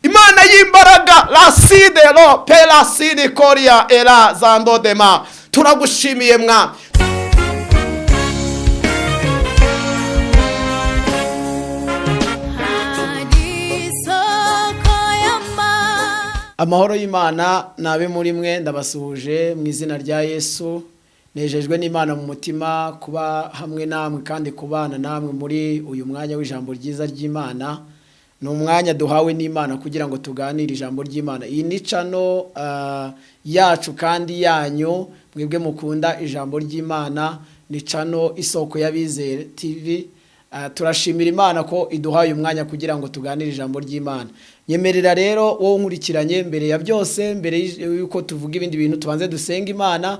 Imana y'imbaraga, laside ro pelaside koria era zandodema, turagushimiye mwa. Hari isoko y'amahoro. Amahoro y'Imana nabe muri mwe. Ndabasuhuje mu izina rya Yesu. Nejejwe n'Imana mu mutima kuba hamwe namwe kandi kubana namwe muri uyu mwanya w'ijambo ryiza ry'Imana. Ni umwanya duhawe n'Imana kugira ngo tuganire ijambo ry'Imana. Iyi ni channel yacu kandi yanyu mwebwe mukunda ijambo ry'Imana, ni channel Isoko y'Abizere TV. Turashimira Imana ko iduhaye umwanya kugira ngo tuganire ijambo ry'Imana. Nyemerera rero wowe nkurikiranye, mbere ya byose, mbere yuko tuvuga ibindi bintu, tubanze dusenga Imana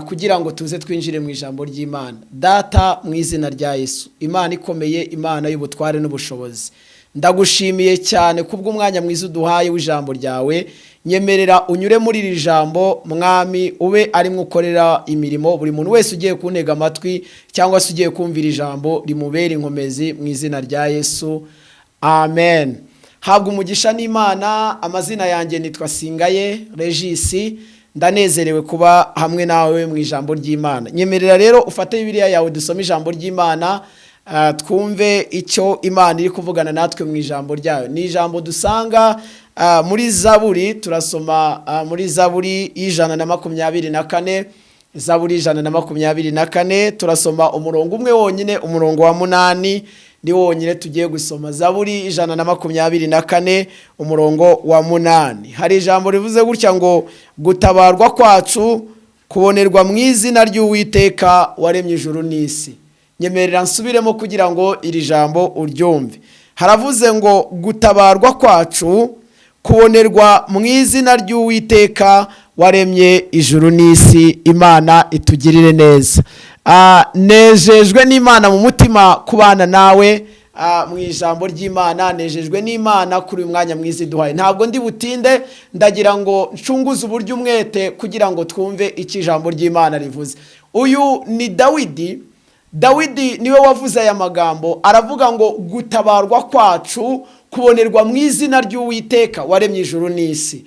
kugira ngo tuze twinjire mu ijambo ry'Imana. Data, mu izina rya Yesu, Imana ikomeye, Imana y'ubutware n'ubushobozi, ndagushimiye cyane kubw'umwanya mwiza uduhaye w'ijambo ryawe. Nyemerera unyure muri iri jambo, Mwami, ube arimo ukorera imirimo buri muntu wese ugiye kuntega amatwi cyangwa se ugiye kumvira ijambo, rimubera inkomezi mu izina rya Yesu, amen. Habwa umugisha n'Imana. Amazina yanjye nitwa Singaye Regisi. Ndanezerewe kuba hamwe nawe mu ijambo ry'Imana. Nyemerera rero ufate Bibiliya yawe, dusome ijambo ry'Imana, twumve icyo Imana iri kuvugana natwe mu ijambo ryayo. Ni ijambo dusanga muri Zaburi. Turasoma muri Zaburi y'124. Zaburi 124, turasoma umurongo umwe wonyine, umurongo wa 8 ni wonyine tugiye gusoma. Zaburi 124, umurongo wa 8, hari ijambo rivuze gutya ngo: "Gutabarwa kwacu kubonerwa mu izina ry'Uwiteka waremye ijuru n'isi." Nyemerera nsubiremo kugira ngo iri jambo uryumve. Haravuze ngo: "Gutabarwa kwacu kubonerwa mu izina ry'Uwiteka waremye ijuru n'isi." Imana itugirire neza. Nejejwe n'Imana mu mutima kubana nawe mu ijambo ry'Imana. Nejejwe n'Imana kuri uyu mwanya mwiza iduhaye. Ntabwo ndi butinde, ndagira ngo ncunguze uburyo umwete kugira ngo twumve icyo ijambo ry'Imana rivuze. Uyu ni Dawidi. Dawidi niwe wavuze aya magambo, aravuga ngo: "Gutabarwa kwacu kubonerwa mu izina ry'Uwiteka waremye ijuru n'isi."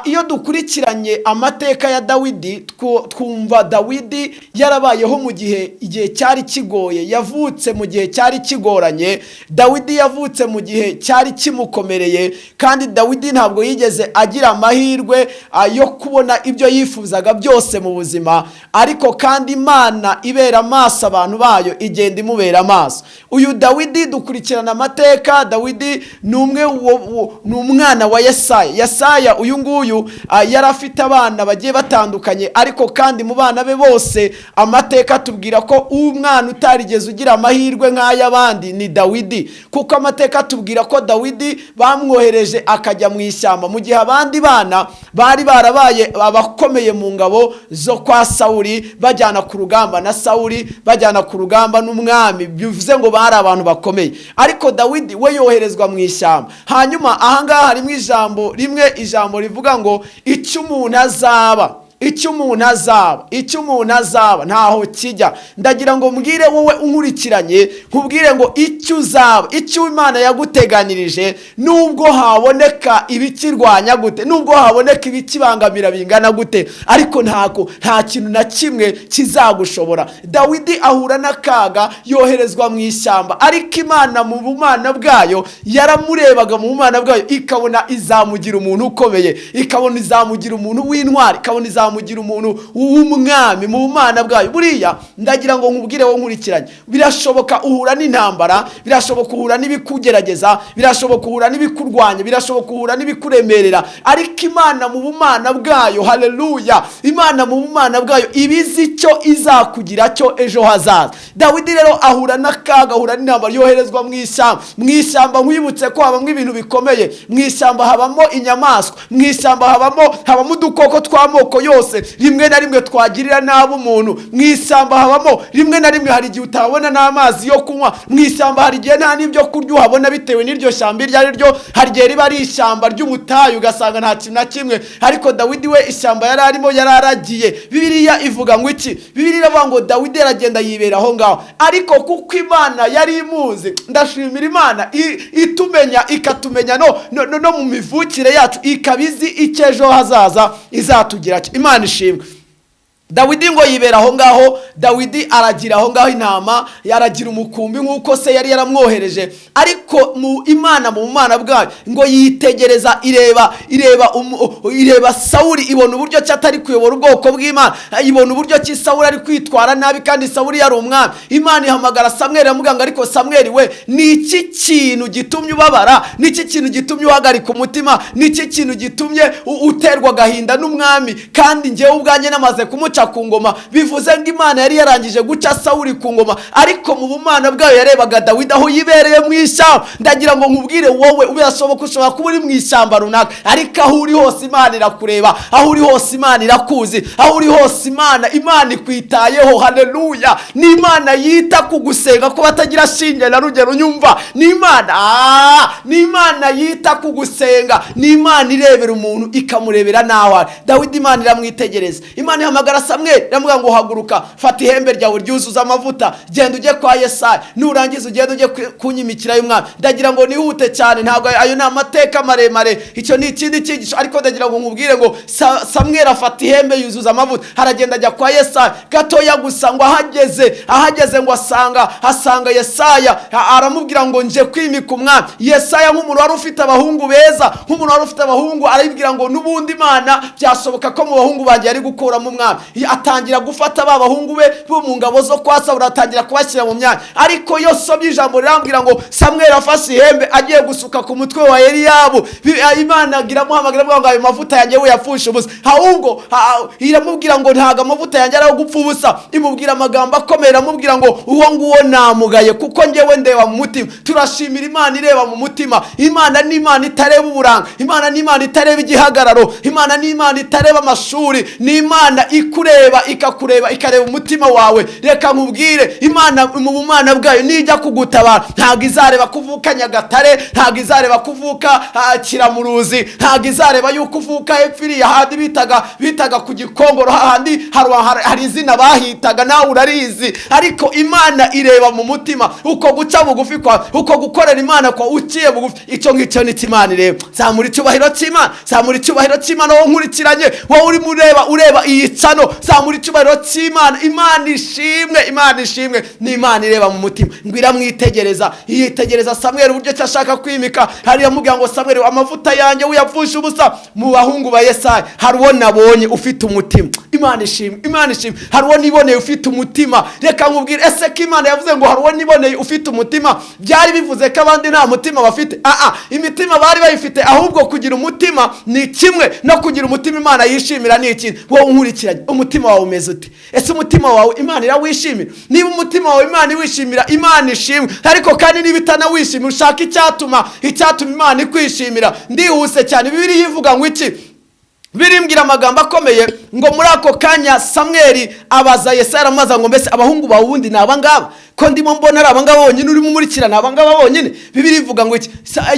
Iyo dukurikiranye amateka ya Dawidi, twumva Dawidi yarabayeho mu gihe, igihe cyari kigoye. Yavutse mu gihe cyari kigoranye. Dawidi yavutse mu gihe cyari kimukomereye, kandi Dawidi ntabwo yigeze agira amahirwe yo kubona ibyo yifuzaga byose mu buzima. Ariko kandi Imana ibera amaso abantu bayo, igenda imubera amaso. Uyu Dawidi dukurikirana amateka, Dawidi ni umwe ni umwana wa Yesaya. Yesaya uyu nguyu yari afite abana bagiye batandukanye, ariko kandi mu bana be bose amateka atubwira ko umwana utarigeze ugira amahirwe nk'ay'abandi ni Dawidi, kuko amateka atubwira ko Dawidi bamwohereje akajya mu ishyamba mu gihe abandi bana bari barabaye abakomeye mu ngabo zo kwa Sawuli, bajyana ku rugamba na Sawuli, bajyana ku rugamba n'umwami, bivuze ngo bari abantu bakomeye, ariko Dawidi we yoherezwa mu ishyamba. Hanyuma ahangaha harimo ijambo rimwe, ijambo rivuga ngo: "Icyo umuntu azaba, icyo umuntu azaba, icyo umuntu azaba ntaho kijya." Ndagira ngo mbwire wowe unkurikiranye, nkubwire ngo icyo uzaba, icyo Imana yaguteganirije, nubwo haboneka ibikirwanya gute, nubwo haboneka ibikibangamira bingana gute, ariko ntabwo nta kintu na kimwe kizagushobora. Dawidi ahura n'akaga, yoherezwa mu ishyamba, ariko Imana mu bumana bwayo yaramurebaga, mu bumana bwayo ikabona izamugira umuntu ukomeye, ikabona izamugira umuntu w'intwari, ikabona izamugira umuntu w'umwami mu bumana bwayo. Buriya ndagira ngo nkubwire wowe nkurikiranye, birashoboka uhura n'intambara, birashoboka uhura n'ibikugerageza, birashoboka uhura n'ibikurwanya, birashoboka uhura n'ibikuremerera, ariko Imana mu bumana bwayo, haleluya, Imana mu bumana bwayo ibizi icyo izakugira cyo ejo hazaza. Dawidi rero ahura n'akaga, ahura n'intambara, yoherezwa mu ishyamba. Mu ishyamba nkwibutse ko habamo ibintu bikomeye. Mu ishyamba habamo inyamaswa, mu ishyamba habamo udukoko tw'amoko yose. kose rimwe na rimwe twagirira nabi umuntu. Mu ishyamba habamo rimwe na rimwe hari igihe utabona n'amazi yo kunywa. Mu ishyamba hari igihe nta n'ibyo kurya uhabona bitewe n'iryo shyamba iryo ari ryo. Hari igihe riba ari ishyamba ry'ubutayu, ugasanga nta kintu na kimwe. Ariko Dawidi we ishyamba yari arimo yari aragiye. Bibiliya ivuga ngo iki? Bibiliya iravuga ngo Dawidi aragenda yibera aho ngaho, ariko kuko Imana yari imuzi, ndashimira Imana itumenya, ikatumenya no mu mivukire yacu, ikaba izi icyo ejo hazaza izatugira. Imana ishimwe. Dawidi ngo yibera aho ngaho. Dawidi aragira aho ngaho intama, yaragira umukumbi nk'uko se yari yaramwohereje. Ariko mu Imana, mu Mana bwayo, ngo yitegereza, ireba Sawuli, ibona uburyo ki atari kuyobora ubwoko bw'Imana, ibona uburyo ki Sawuli ari kwitwara nabi, kandi Sawuli yari umwami. Imana ihamagara Samweli, iramubwira ngo: "Ariko Samweli we, ni iki kintu gitumye ubabara? Ni iki kintu gitumye uhagarika umutima? Ni iki kintu gitumye uterwa agahinda n'umwami, kandi njyewe ubwanjye namaze kumuca ku ngoma?" Bivuze ngo Imana yari yarangije guca Sawuli ku ngoma, ariko mu bumana bwayo yarebaga Dawidi aho yibereye mu ishyamba. Ndagira ngo nkubwire wowe, birashoboka ushobora kuba uri mu ishyamba runaka, ariko aho uri hose Imana irakureba, aho uri hose Imana irakuzi, aho uri hose Imana ikwitayeho. Haleluya! Ni Imana yita ku gusenga ko batagira shinge na rugero. Nyumva, ni Imana yita ku gusenga, ni Imana irebera umuntu, ikamurebera n'aho ari. Dawidi Imana iramwitegereza. Imana ihamagara Samweli, iramubwira ngo: "Haguruka, fata ihembe ryawe ryuzuza amavuta, genda ujye kwa Yesayi, nurangiza ugende ujye kunyimikira y'umwami." Ndagira ngo nihute cyane, ntabwo ayo ni amateka maremare, icyo ni ikindi cyigisho, ariko ndagira ngo nkubwire ngo Samweli afata ihembe yuzuza amavuta, aragenda ajya kwa Yesayi. Gatoya gusa ngo ahageze ngo asanga Yesaya, aramubwira ngo: "Nje kwimika umwami." Yesaya nk'umuntu wari ufite abahungu beza, nk'umuntu wari ufite abahungu, arabibwira ngo: "N'ubundi Imana byashoboka ko mu bahungu banjye yari gukuramo umwami." Atangira gufata ba bahungu be bo mu ngabo zo kwa Sawuli, atangira kubashyira mu myanya. Ariko iyo somye ijambo rirambwira ngo Samweli afashe ihembe agiye gusuka ku mutwe wa Eliyabu, Imana iramuhamagara, iramubwira ngo: "Ayo mavuta yanjye we yapfushe ubusa." Ahubwo iramubwira ngo: "Ntabwo amavuta yanjye ari ayo gupfa ubusa." Imubwira amagambo akomeye, iramubwira ngo: "Uwo nguwo namugaye, kuko njyewe ndeba mu mutima." Turashimira Imana ireba mu mutima. Imana ni Imana itareba uburanga, Imana ni Imana itareba igihagararo, Imana ni Imana itareba amashuri, ni Imana ikureba, ikakureba, ikareba umutima wawe. Reka nkubwire, Imana mu bumana bwayo nijya kugutabara ntabwo izareba kuvuka Nyagatare, ntabwo izareba kuvuka Kiramuruzi, ntabwo izareba yuko uvuka hepfo iriya handi bitaga ku Gikongoro, hahandi hari izina bahitaga, nawe urarizi. Ariko Imana ireba mu mutima, uko guca bugufi kwawe, uko gukorera Imana kwawe uciye bugufi, icyo ngicyo nicyo Imana ireba. Zamura icyubahiro cy'Imana, zamura icyubahiro cy'Imana. Wowe nkurikiranye, wowe urimo ureba iyi channel, zamura icyubahiro cy'Imana. Imana ishimwe, Imana ishimwe. Ni Imana ireba mu mutima. Ngo iramwitegereza, yitegereza Samweli uburyo ki ashaka kwimika. Hari yamubwira ngo: "Samweli, amavuta yanjye uyapfusha ubusa. Mu bahungu ba Yesayi hari uwo nabonye ufite umutima." Imana ishimwe, Imana ishimwe. Hari uwo niboneye ufite umutima. Reka nkubwire, ese ko Imana yavuze ngo: "Hari uwo niboneye ufite umutima," byari bivuze ko abandi nta mutima bafite? Aa, imitima bari bayifite, ahubwo kugira umutima ni kimwe no kugira umutima Imana yishimira ni ikindi. Wowe unkurikiranye, umutima wawe umeze ute? Ese umutima wawe Imana irawishimira? Niba umutima wawe Imana iwishimira, Imana ishimwe. Ariko kandi niba itanawishimira, ushaka icyatuma Imana ikwishimira. Ndihuse cyane. Bibiliya ivuga ngo iki? Birimbwira amagambo akomeye ngo muri ako kanya Samweli abaza Yesaya, aramubaza ngo: "Mbese abahungu bawe ubundi ni abangaba ko ndimo mbona ari abangaba bonyine urimo umurikira? Ni abangaba bonyine?" Bibiliya ivuga ngo iki?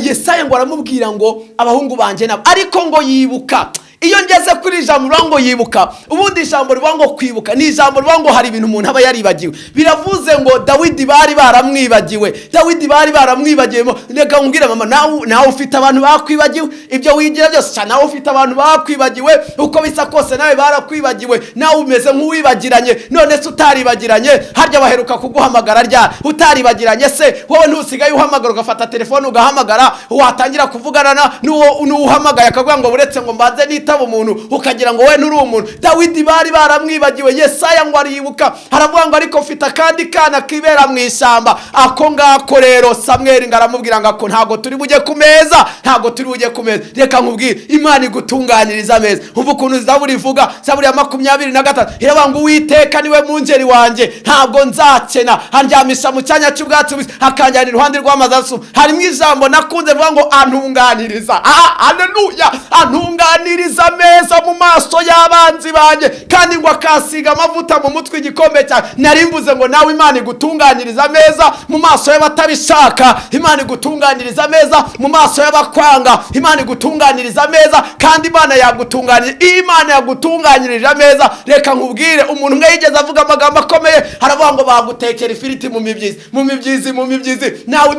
Yesaya ngo aramubwira ngo: "Abahungu banjye nabo." Ariko ngo yibuka, iyo ngeze kuri ijambo rivuga ngo yibuka, ubundi ijambo rivuga ngo kwibuka ni ijambo rivuga ngo hari ibintu umuntu aba yaribagiwe. Biravuze ngo Dawidi bari baramwibagiwe, Dawidi bari baramwibagiwe. Reka nkubwire mama, nawe ufite abantu bakwibagiwe. Ibyo wigira byose cyane, nawe ufite abantu bakwibagiwe. Uko bisa kose nawe barakwibagiwe, nawe umeze nk'uwibagiranye. None se utaribagiranye, harya baheruka kuguhamagara ryari? Utaribagiranye se wowe ntusigaye uhamagara, ugafata telefone ugahamagara, watangira kuvugana n'uwo uhamagaye akavuga ngo: "Buretse ngo mbanze nitaba umuntu," ukagira ngo we nturi umuntu. Dawidi bari baramwibagiwe. Yesaya ngo aribuka, aravuga ngo: "Ariko mfite akandi kana kibera mu ishyamba." Ako ngako rero, Samweli ngo aramubwira ngo: "Ako ntabwo turi bujye ku meza, ntabwo turi bujye ku meza." Reka nkubwire, Imana igutunganiriza ameza. Umva ukuntu Zaburi ivuga, Zaburi ya 23 iravuga ngo: "Uwiteka niwe mungeri wanjye, ntabwo nzakena. Andyamisha mu cyanya cy'ubwatsi bubisi, akanjyana iruhande rw'amazi asuma." Harimo ijambo nakunze rivuga ngo: "Antunganiriza." Ah, haleluya! Antunganiriza. Antunganiriza ameza mu maso y'abanzi banjye, kandi ngo akasiga amavuta mu mutwe igikombe cyawe. Nari mvuze ngo nawe Imana igutunganyiriza ameza mu maso y'abatabishaka, Imana igutunganyiriza ameza mu maso y'abakwanga, Imana igutunganyiriza ameza. Kandi Imana yagutunganirije, iyo Imana yagutunganyirije ameza, reka nkubwire, umuntu umwe yigeze avuga amagambo akomeye, aravuga ngo bagutekera ifiriti mu mibyizi, mu mibyizi, mu mibyizi. Nawe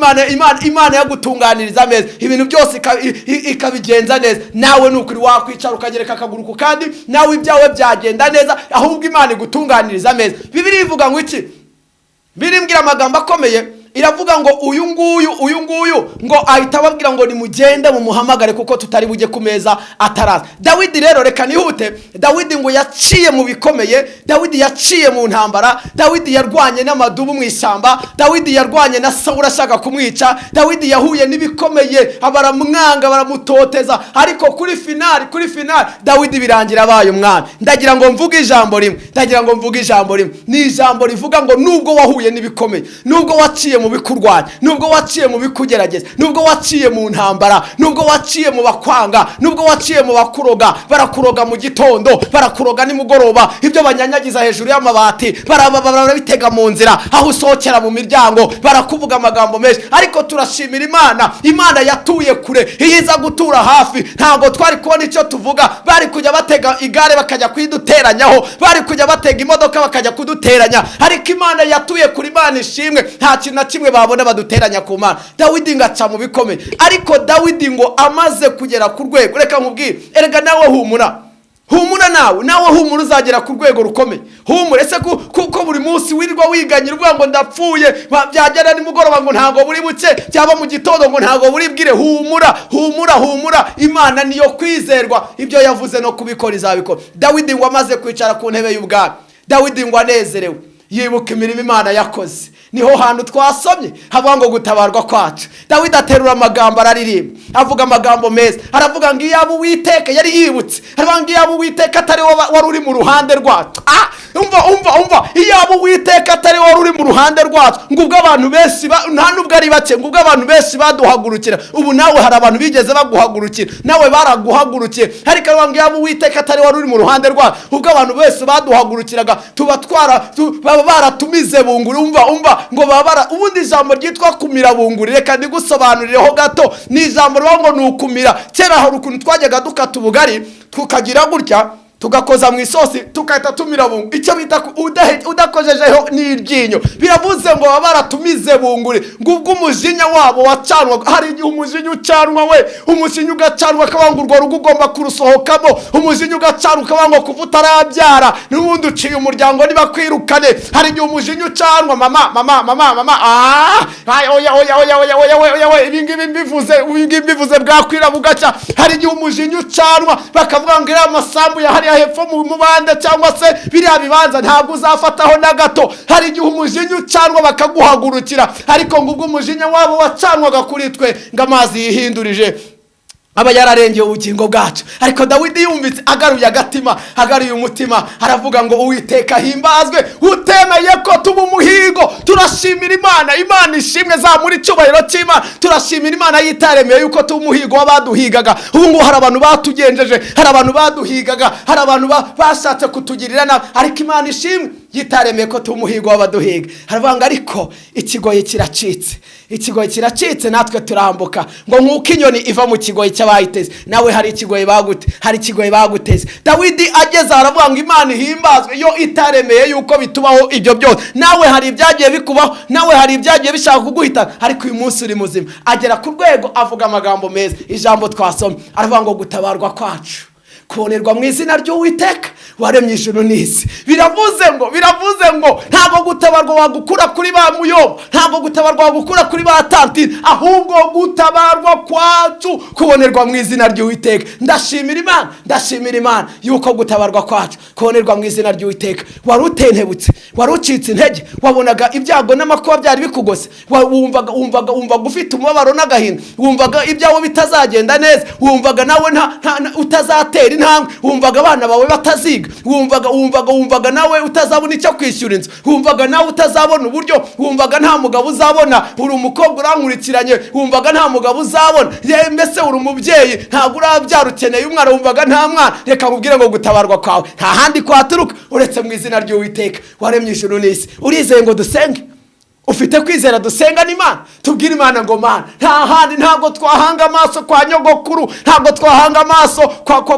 Imana yagutunganiriza ameza, ibintu byose ikabigenza neza. Nawe ni ukuri wakwicara ukagereka akaguru ku kandi, nawe ibyawe byagenda neza, ahubwo Imana igutunganiriza ameza. Bibiliya ivuga ngo iki? Birimbwira amagambo akomeye, iravuga ngo uyu nguyu, uyu nguyu ngo ahita ababwira ngo nimugende mumuhamagare, kuko tutari bujye ku meza ataraza. Dawidi rero, reka nihute, Dawidi ngo yaciye mu bikomeye, Dawidi yaciye mu ntambara, Dawidi yarwanye n'amadubu mu ishyamba, Dawidi yarwanye na Sawuli ashaka kumwica, Dawidi yahuye n'ibikomeye, baramwanga, baramutoteza, ariko kuri finale, kuri finale Dawidi birangira abaye umwami. Ndagira ngo mvuge ijambo rimwe, ndagira ngo mvuge ijambo rimwe, ni ijambo rivuga ngo nubwo wahuye n'ibikomeye, nubwo waciye mu bikurwanya, nubwo waciye mu bikugerageza, nubwo waciye mu ntambara, nubwo waciye mu bakwanga, nubwo waciye mu bakuroga, barakuroga mu gitondo, barakuroga nimugoroba, ibyo banyanyagiza hejuru y'amabati barabitega mu nzira, aho usohokera mu miryango barakuvuga amagambo menshi, ariko turashimira Imana. Imana yatuye kure, iyo iza gutura hafi ntabwo twari kubona icyo tuvuga. Bari kujya batega igare bakajya kuyiduteranyaho, bari kujya batega imodoka bakajya kuduteranya, ariko Imana yatuye kure. Imana ishimwe, nta kintu na kimwe babona baduteranya ku Mana. Dawidi ngo aca mu bikomeye, ariko Dawidi ngo amaze kugera ku rwego, reka nkubwire, erega nawe humura, humura, nawe humura, uzagera ku rwego rukomeye. Humura. Ese kuko buri munsi wirirwa wiganyira uvuga ngo ndapfuye, byagera nimugoroba ngo ntabwo buri buke, byaba mu gitondo ngo ntabwo buri bwire? Humura, humura, humura, Imana niyo kwizerwa, ibyo yavuze no kubikora izabikora. Dawidi ngo amaze kwicara ku ntebe y'ubwami, Dawidi ngo anezerewe, yibuka imirimo Imana yakoze. Niho hantu twasomye havuga ngo gutabarwa kwacu. Dawidi aterura amagambo araririmba, avuga amagambo meza, aravuga ngo iyaba Uwiteka, yari yibutse, aravuga ngo iyaba Uwiteka atari wari uri mu ruhande rwacu. Ah, umva, umva, umva, iyaba Uwiteka atari wari uri mu ruhande rwacu, ngo ubwo abantu benshi nta nubwo ari bake, ngo ubwo abantu benshi baduhagurukira. Ubu nawe hari abantu bigeze baguhagurukira, nawe baraguhagurukiye, ariko aravuga ngo iyaba Uwiteka atari wari uri mu ruhande rwacu, ubwo abantu bose baduhagurukiraga tuba twara baba baratumize bunguri. Umva, umva, ngo baba bara, ubundi ijambo ryitwa kumira bunguri, reka ndigusobanurireho gato, ni ijambo rivuga ngo ni ukumira. Kera hari ukuntu twajyaga dukata ubugari, tukagira gutya, tugakoza mu isosi, tugahita tumira bunguri, icyo bita udakojejeho n'iryinyo. Biravuze ngo baba baratumize bunguri, ngo ubwo umujinya wabo wacanwaga. Hari igihe umujinya ucanwa we, umujinya ugacanwa akavuga ngo urwo rugo ugomba kurusohokamo, umujinya ugacanwa ukavuga ngo kuva utarabyara n'ubundi uciye umuryango nibakwirukane. Hari igihe umujinya ucanwa, mama, mama, mama, mama, ay, oya, oya, oya, oya, oya, oya, oya, ibi ngibi mbivuze, ibi ngibi mbivuze bwakwira bugacya. Hari igihe umujinya ucanwa bakavuga ngo iriya masambu ya hariya hepfo mu mubande cyangwa se biriya bibanza ntabwo uzafataho na gato. Hari igihe umujinya ucanwa bakaguhagurukira, ariko ngo ubwo umujinya wabo wacanwaga kuri twe, ngo amazi yihindurije aba yararengeye ubugingo bwacu. Ariko Dawidi yumvise agaruye agatima, agaruye umutima, aravuga ngo Uwiteka ahimbazwe utemeye ko tuba umuhigo. Turashimira Imana, Imana ishimwe, zamura icyubahiro cy'Imana. Turashimira Imana yitaremeye yuko tuba umuhigo w'abaduhigaga. Ubu ngubu hari abantu batugenjeje, hari abantu baduhigaga, hari abantu bashatse kutugirira nabi, ariko Imana ishimwe yitaremeye ko tuba umuhigo w'abaduhiga. Haravuga ngo ariko ikigoyi kiracitse, ikigoyi kiracitse, natwe turambuka, ngo nk'uko inyoni iva mu kigoyi cy'abayiteze. Nawe hari ikigoyi bagute, hari ikigoyi baguteze. Dawidi ageze aravuga ngo Imana ihimbazwe yo itaremeye yuko bitubaho ibyo byose. Nawe hari ibyagiye bikubaho, nawe hari ibyagiye bishaka kuguhitana, ariko uyu munsi uri muzima. Agera ku rwego avuga amagambo meza, ijambo twasomye, aravuga ngo gutabarwa kwacu kubonerwa mu izina ry'Uwiteka waremye ijuru n'isi. Biravuze ngo ntabwo gutabarwa wagukura kuri ba muyomba, ntabwo gutabarwa wagukura kuri ba tantine, ahubwo gutabarwa kwacu kubonerwa mu izina ry'Uwiteka. Ndashimira Imana, ndashimira Imana yuko gutabarwa kwacu kubonerwa mu izina ry'Uwiteka. Wari utentebutse, wari ucitse intege, wabonaga ibyago n'amakuba byari bikugose, wumvaga ufite umubabaro n'agahinda, wumvaga ibyawe bitazagenda neza, wumvaga nawe utazatera intambwe, wumvaga abana bawe bataziga. kwiga, wumvaga wumvaga wumvaga nawe utazabona icyo kwishyura inzu, wumvaga nawe utazabona uburyo, wumvaga nta mugabo uzabona. Uri umukobwa urankurikiranye, wumvaga nta mugabo uzabona. Yewe, mbese uri umubyeyi, ntabwo urabyara, ukeneye umwana, wumvaga nta mwana. Reka nkubwire ngo gutabarwa kwawe nta handi kwaturuka uretse mu izina ry'Uwiteka waremye ijuru n'isi. Urizeye ngo dusenge? Ufite kwizera? Dusenga n'Imana, tubwire Imana ngo: "Mana, nta handi, ntabwo twahanga amaso kwa nyogokuru, ntabwo twahanga amaso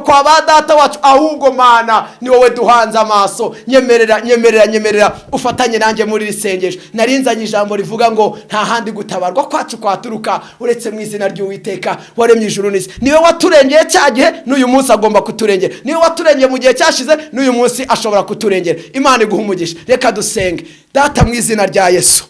kwa ba data wacu, ahubwo Mana ni wowe duhanze amaso." Nyemerera, nyemerera, nyemerera ufatanye nanjye muri iri sengesho. Narinzanye ijambo rivuga ngo nta handi gutabarwa kwacu kwaturuka uretse mu izina ry'Uwiteka waremye ijuru n'isi. Niwe waturengeye cya gihe, n'uyu munsi agomba kuturengera. Niwe waturengeye mu gihe cyashize, n'uyu munsi ashobora kuturengera. Imana iguha umugisha. Reka dusenge. Data, mu izina rya Yesu,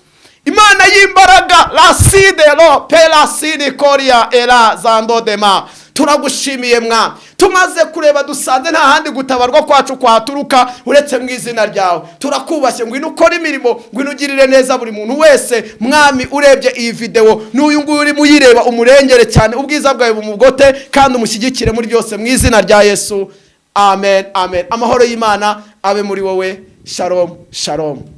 Imana y'imbaraga, laside ro pelasini koria era zandodema, turagushimiye mwa. Tumaze kureba dusanze nta handi gutabarwa kwacu kwaturuka uretse mu izina ryawe. Turakubashye, ngwino ukore imirimo, ngwino ugirire neza buri muntu wese, Mwami, urebye iyi videwo n'uyu nguyu urimo uyireba. Umurengere cyane, ubwiza bwawe bumugote kandi umushyigikire muri byose, mu izina rya Yesu, amen, amen. Amahoro y'Imana abe muri wowe. Shalom, shalom.